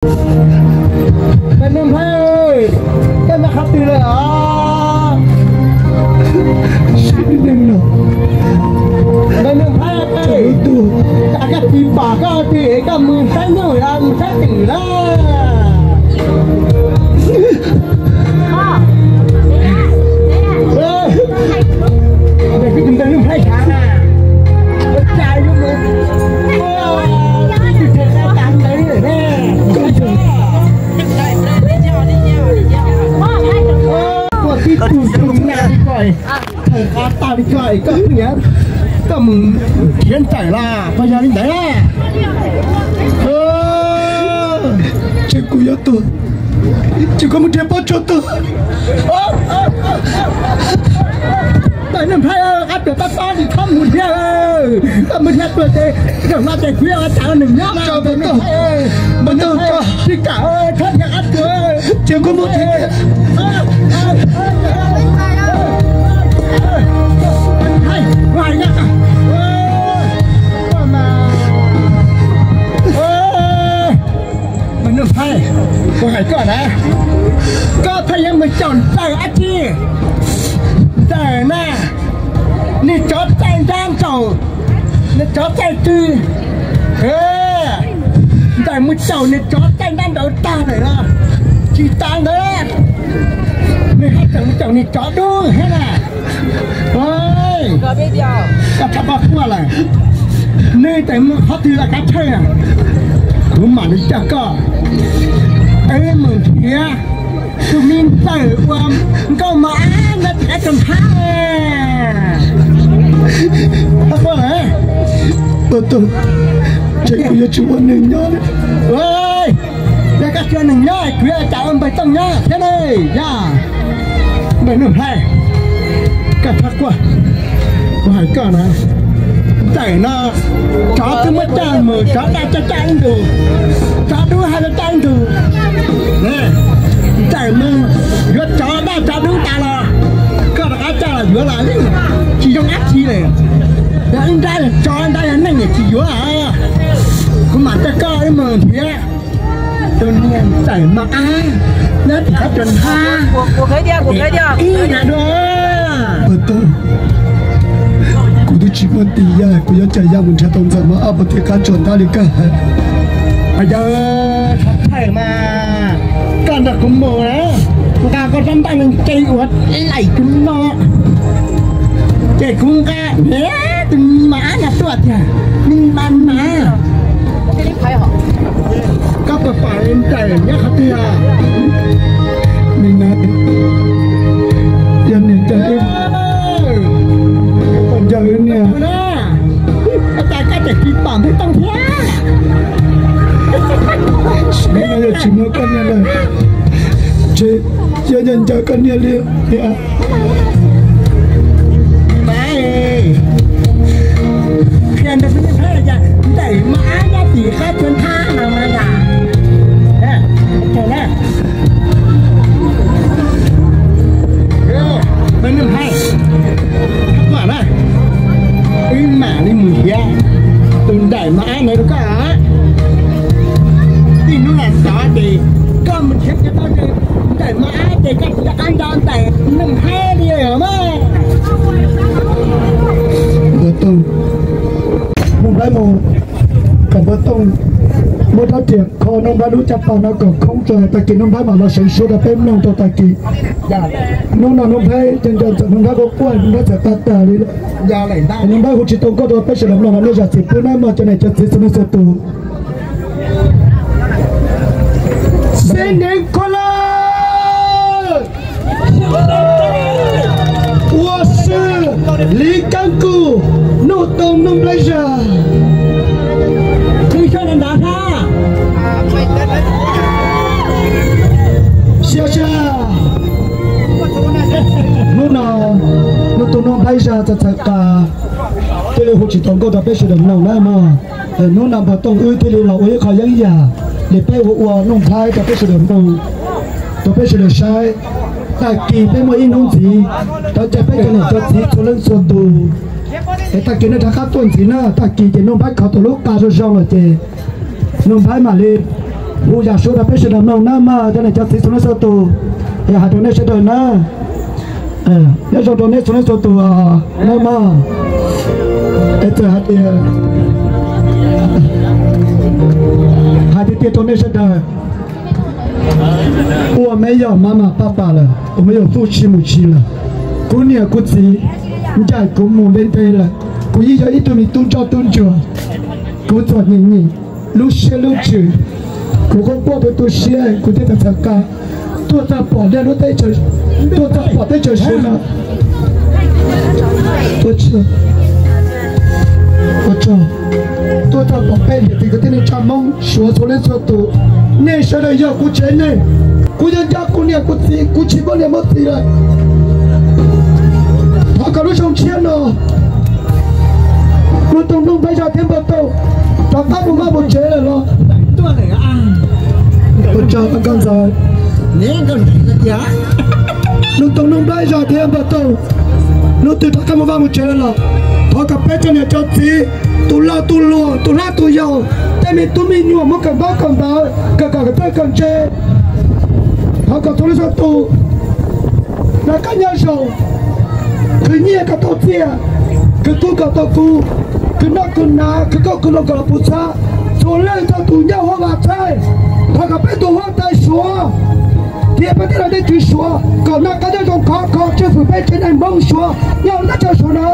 Npawg Nuj Nplhaib, koj nyob qhov twg lawm os? Npawg Nuj Nplhaib, cas koj tsis pom koj twg, koj mus saib nyuj los mus saib twm lawm? Koj tib tug tug nyaj li ko, thawj qab tag li ko, koj mus nrhiav ntxawm los puas yog li ntawd? Ces kuv yuav tuag, ces koj mus nrhiav poj tsuag tuag. Npawg Nuj Nplhaib, qab tuag tob tob tsis txhob mus nrhiav, koj mus nrhiav tuag ces zaum no ces kuv yuav ua cas nws nyob. Tsis kam, txhob nrhiav qab tuag, ces koj mus nrhiav. Npawg Nuj Nplhaib, kuv hais koj na, koj pheej yuav mus caum ntxawm dab tsi? Ntxawm na, nws tsov txaij nrab ntsaum, nws tsov txaij twg? Ntxawm mus caum nws tsov txaij nrab ntsaum tag lawm los tsis tas ntawd, nws haj tseem mus caum nws tsov dub thiab na. Koj txhob quaj lawm, nws tseem mus qhov twg los kav tsij, kuv mam li coj koj wb mus nrhiav tus me ntxawm uas nkauj mos ab nyob tim qab tsuas nthab. Txhob quaj lawm, ces kuv yuav tsis ua neeg nyob. Yog koj tsis ua neeg nyob kuv yuav ua cas ua npawg Tooj nyob thiab ne? Yog Npawg Nuj Nplhaib, koj txhob quaj, kuv hais koj na, ntxawm no tsov twb muab coj mus, tsov daj coj coj ib ntus, tsov dub haj coj coj ib ntus. Ntxawm mus yuav tsov daj tsov dub tas los koj rov qab coj los yuav los yeej tsis zoo dab tsi li. Yog ib nrab yog tsov, ib nrab yog neeg tsis yuav. Kuv mam coj koj wb mus nrhiav tus niag ntxawm mos ab nyob tim qab tsuas nthab ib na dua. Kuv twb tsis muaj tis yaj, kuv yuav cas yaj mus nrhiav tau ntxawm mos ab puag tim qab tsuas nthab li koj hais. Yog thaum mas koj nrog kuv mus na, nqa koj rab ntaj nce ua laim tus no, ces kuv nqa tus me mos ab no tuaj tiag, me mos ab. Koj puas pom ntxawm nyob qhov twg? Yog niam tais, koj nco wb niam. Ua cas koj tseem tsis pom npawg Tooj thiab? Yog tsis muaj koj niam lawm, ces yog nco koj niam li thiab. Mas qhia ntawm peb nyob Thaib los cas ntxawm mos ab nyob tim qab tsuas nthab no mas yom. Peb nyob Thaib, wb mam li mus nrhiav tus ntxawm mos ab no rau koj. Txij hnub no tod ces koj mus nrhiav tsis tau tus ntxawm mos ab ces koj tsis nco qab nco ntxawm Nuj Nplhaib li os mas. Npawg Tooj, Nuj Nplhaib mus kom Npawg Tooj muab rab riam kho Nuj Nplhaib lub caj pas no kom khoob tso, tag kis Nuj Nplhaib mam los seev suab rau peb mloog rau tag kis. Hnub no Nuj Nplhaib nco nco ntxawm, Nuj Nplhaib quaj quaj, Nuj Nplhaib txhais tab tag li lawm. Nuj Nplhaib hu tsis tau nkauj rau peb sawv daws mloog los nej zam txim pub nawb mog cov niam cov txiv txhua leej txhua tus. Xeeb Nees Khuam Lawm, ua si Liv Kab Nkuj, Nuj Toog Nuj Nplhaib Zag. Siab siab. Hnub no Nuj Toog Nuj Nplhaib Zag txawm txhais qa thiaj li hu tsis tau nkauj rau peb sawv daws mloog nawb mog. Hnub no Npawg Tooj wb thiaj li los ua ib qho yeeb yam li peb ua ua Nuj Nplhaib rau peb sawv daws mloog, rau peb sawv daws saib. Tag kis peb muaj ib hnub ntxiv, thov caw peb cov niam cov txiv txhua leej txhua tus es tag kis nej rov qab tuaj ntxiv na. Tag kis ces Nuj Nplhaib kho tau lub qa zoo zoo lawm ces Nuj Nplhaib mam li Hu yam suav rau peb sawv daws mloog nawb mog, cov niam cov txiv txhua leej txhua tus, es hais rau nej sawv daws nawb. Nyob zoo rau nej txhua leej txhua tus nawb mog. Es txawm hais tias, hais tiag tiag rau nej sawv daws, ua meb yog mab mam paj pam lawm, ua meb yog txuj tsis mus tsis lawm. Kuv niam kuv txiv ncaim kuv mus ntev ntev lawm, kuv yeej yog ib tug me tub ntsoj tub ntsuag, kuv txom nyem nyem lub siab lub ntsws, kuv quaj quaj tu tu siab, kuv thiaj txawm txhawj kawg tuaj txog pom nej lub teb chaws, tuaj txog pom teb chaws Suav no. Tuaj txog pom peb niam txiv kwv tij neej tsa Hmoob Suav txhua leej txhua tus, nej sawv daws yog kuv tsev neeg, kuv yuav nco kuv niam kuv txiv, kuv tsis muaj niam muaj txiv lawm. Thov kom lub xyoo tshiab no, lub rooj nplej zog thiab npau taws, rov qab mus vaj mus tsev lawm los. Lub rooj nplej zog thiab npau taws, lub twg rov qab mus vaj mus tsev lawm los, thov kom peb cov niam cov txiv, tus laus tus hluas, tus hlob tus yau, tej me tub me nyuam muab kawm ntaub kawm ntawv, kawm kom kawm txawj kawm ntse. Thov kom txhua leej txhua tus noj qab nyob zoo, khwv nyiaj kom tau txiaj, khwv kub kom tau kub, khwv noj khwv hnav, khwv kauj khwv loo kom los puv txhab, txhua leej txhua tus nyob huab vam txhaib. Thov kom peb tus huab tais Suav thiab peb tej laus tej tswv Suav kom noj qab nyob zoo khov kho tswj hwm peb tsev neeg Hmoob Suav nyob nab tso Suav no.